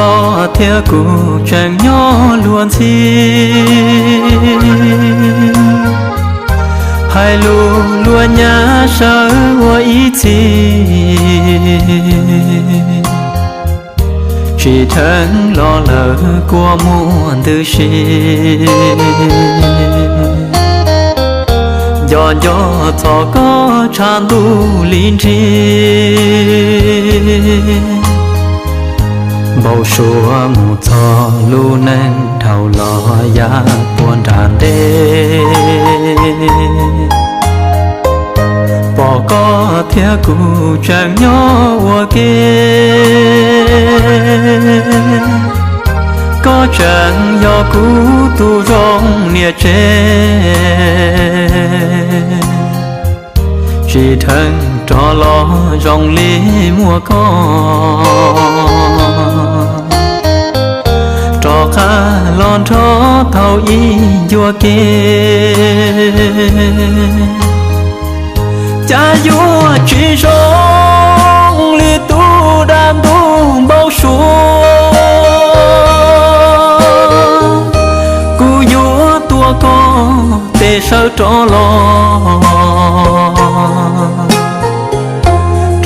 Koj thiab kuv tseem nyob luag ntxhi, hais lus luag nyab sawv ua ib txhis, tsis dheev los lawm kua muag ntws si. Nco nco txog koj tshav ntuj li nrig, npau suav mus txog lub neej dhau los yav puag nram ntej. Pom koj thiab kuv tseem nyob ua ke, koj tseem yog kuv tus zoo niam tsev. Tsis dheev rov los zoo li muaj koj, rov qab los nrog thaum ib ncua ke. Cas yuav tsis zoo li tus dab ntub npau suav, kuv yuav tua koj tes sawv rov los,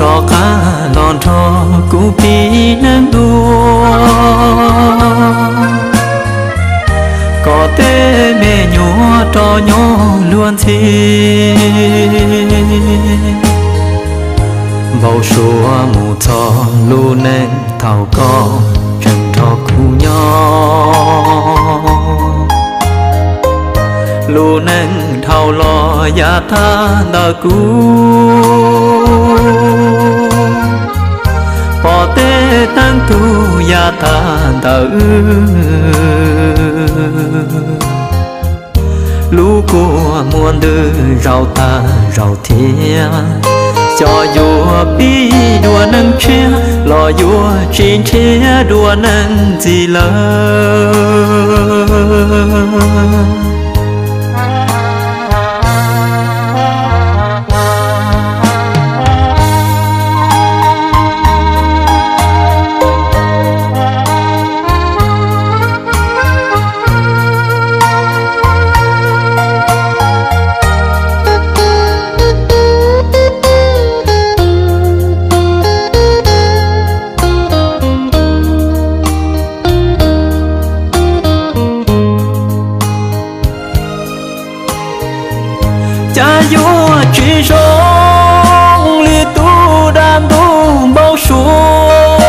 rov qab los nrog kuv pib neeg dua, kom tej me nyuam rov nyob luag ntxhi. Npau suav mus txog lub neej thaum koj tseem nrog kuv nyob, lub neej dhau los yav tag ntawm kuv, pom tej teeb tug yav tag ntawm wb. Lub kua muag ntws zaum tag zaum thiab, xyov yuav pib dua neeg tshiab los yuav tsis nrhiav dua neeg ntxim lawm. Cas yuav tsis zoo li tus dab ntub npau suav,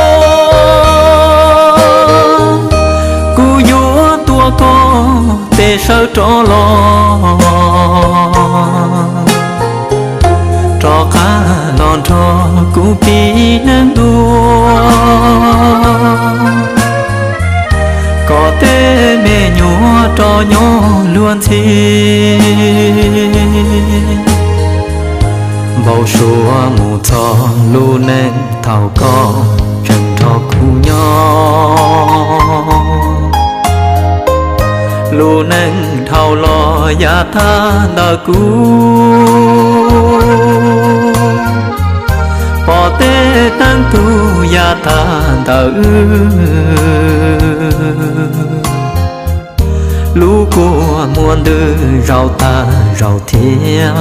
kuv yuav tua koj tes sawv rov los, rov qab los nrog kuv pib neeg dua, kom tej me nyuam rov nyob luag ntxhi. Npau suav mus txog lub neej thaum koj tseem nrog kuv nyob, lub neej dhau los yav tag ntawm kuv, pom tej teeb tug yav tag ntawm wb. Lub kua muag ntws zaum tag zaum thiab,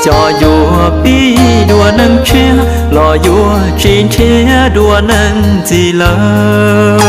xyov yuav pib dua neeg tshiab los yuav tsis nrhiav dua neeg ntxim lawm.